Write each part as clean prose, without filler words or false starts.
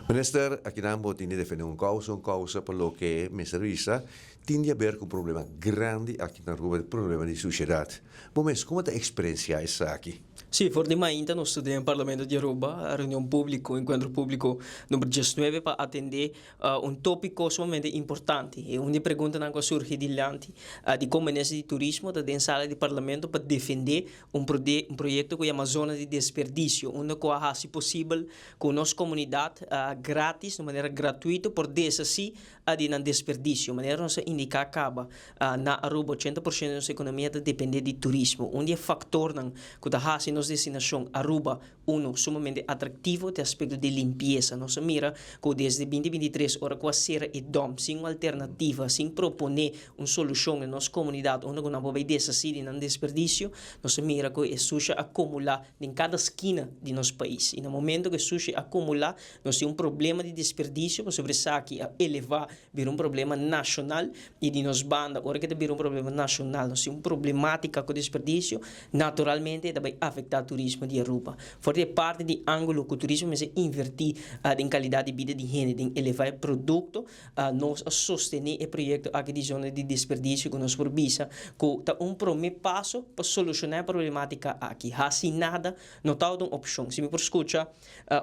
Minister, akinan bo tin di defende un causa, un causa pa loke mester bisa tin di haber cu un problema grandi aki na Aruba, e problema di suciedad. Bo mes, como ta experiencia esaki? Sí, for di mainta nos ta den Parlamento di Aruba, reunion publico, encuentro publico number 19 pa atende un topico sumamente importante. E un di preguntanan cu a surgi dilanti di con Minister di Turismo ta den sala di Parlamento pa defende un proyecto cu yama Zona di Desperdicio, unda cu a haci posibel cu nos comunidad gratis, di manera gratuito, por deshaci di nan desperdicio. Manera nos a indica caba, na Aruba 80% di nos economia ta depende di turismo. Un di e factornan cu ta haci nos destinacion Aruba uno sumamente atractivo ta e aspecto di limpieza. Nos a mira cu desde 2023, ora cu a cera e dump sin un alternativa, sin propone un solucion na nos comunidad unda cu nan por bay deshaci di nan desperdicio, nos a mira cu e sushi a acumula den cada skina di nos pais. Y na momento cu e sushi acumula, nos tin un problema di desperdicio, pasobra esaki a eleva bira un problema nacional. Y di nos banda, ora cu ta bira un problema nacional, nos tin un problematica cu desperdicio, naturalmente e ta bay afecta turismo di Aruba. For di e parti di angulo cu turismo mester inverti den calidad di bida di hende, den eleva e producto, nos a sostene e proyecto aki di zona di desperdicio, cu nos por bisa cu ta un prome paso pa soluciona e problematica aki. Haci nada no ta un opcion. Si mi por scucha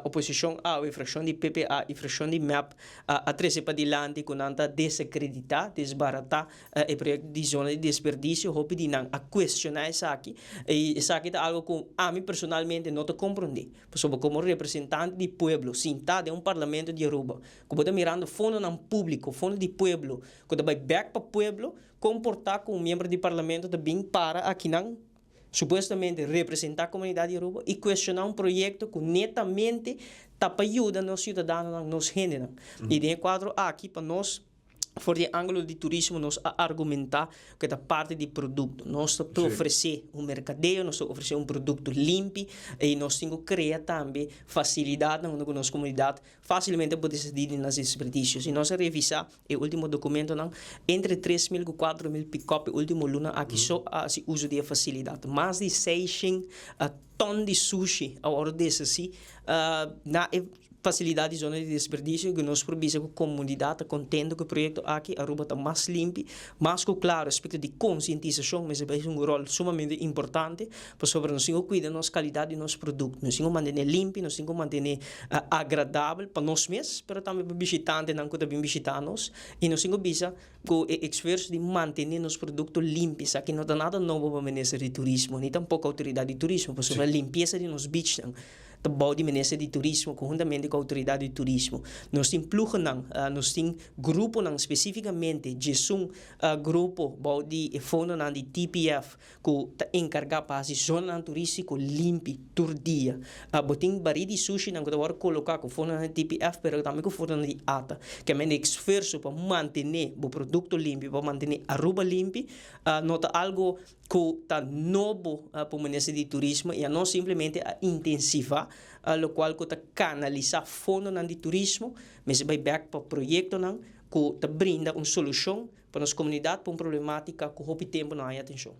oposicion awe, fraccion di PPA y fraccion di MEP a trece padilanti cu nan ta desacredita, desbarata e proyecto di zona di desperdicio, hopi di nan a cuestiona esaki, y esaki ta algo cu ami personalmente no ta comprende, pasobra como representante di pueblo sinta den un Parlamento di Aruba, cu bo ta mirando fondonan publico, fondo di pueblo, cu ta bay bek pa pueblo, comporta cu un miembro di Parlamento ta bin para akinan, supuestamente representa comunidad di Aruba, y cuestiona un proyecto cu netamente ta pa yuda nos ciudadanonan, nos hendenan. Y den e cuadro aki, pa nos, for di angulo di turismo, nos a argumenta cu ta parti di producto. Nos ta ofrece un mercadeo, nos ta ofrece un producto limpi y nos tin cu crea tambe facilidadnan unda cu nos comunidad facilmente por deshaci di nan desperdicio. Si nos a revisa e ultimo documentonan, entre 3000 cu 4000 pick-up e ultimo luna aki so a haci uso di e facilidad. Mas di 600 ton di sushi a wordo deshaci na e facilidad di zona di desperdicio, cu nos por bisa cu comunidad ta contento cu e proyecto aki. Aruba ta mas limpi. Mas cu claro, aspecto di concientisacion mester bay un rol sumamente importante, pasobra nos tin cu cuida nos calidad di nos producto, nos tin cu mantene limpi, nos tin cu mantene agradabel pa nos mes, pero tambe pa bishitantenan cu ta bin bishita nos, y nos tin cu bisa cu e esfuerzo di mantene nos producto limpi, esaki no ta nada nobo pa Minister di Turismo, ni tampoco Autoridad di Turismo, pasobra limpieza di nos beachnan ta bou di Minister di Turismo conhuntamente cu Autoridad di Turismo. Nos tin ploegennan, nos tin gruponan specificamente, 11 grupo bou di e fondonan di TPF cu ta encarga pa haci zonanan turistico limpi tur dia. Bo tin bari di sushinan cu ta wordo coloca cu fondonan di TPF, pero tambe cu fondonan di ATA. Kemende esfuerzo pa mantene bo producto limpi, pa mantene Aruba limpi, no ta algo cu ta nobo pa Minister di Turismo, y anos simplemente a intensiva locual cu ta canalisa fondonan di turismo mester bay bek pa proyectonan cu ta brinda un solucion pa nos comunidad pa un problematica cu hopi tempo no haya atencion.